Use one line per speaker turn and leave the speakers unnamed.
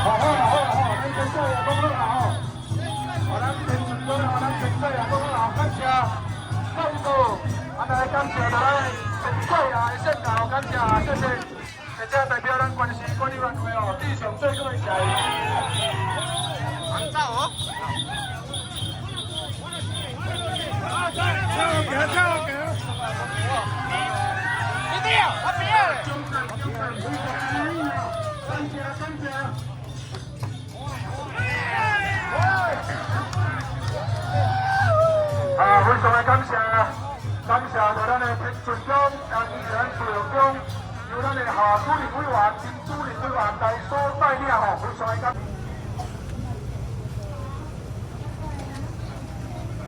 好好好好，咱先做也講好啦吼。好，咱先順過，咱先做也講好啦，感謝再次，啊，來感謝咱陳貴啊的聖教，感謝，謝謝。而且代表咱關市管理員會哦，致上最高的謝意。
走哦。
走行走行。
你掉，我邊咧。
感謝感謝。啊，非常的感謝，感謝到咱的田順忠、陳議員、徐榮忠，由咱的夏主任委員、林主任委員來所帶領吼，非常的感。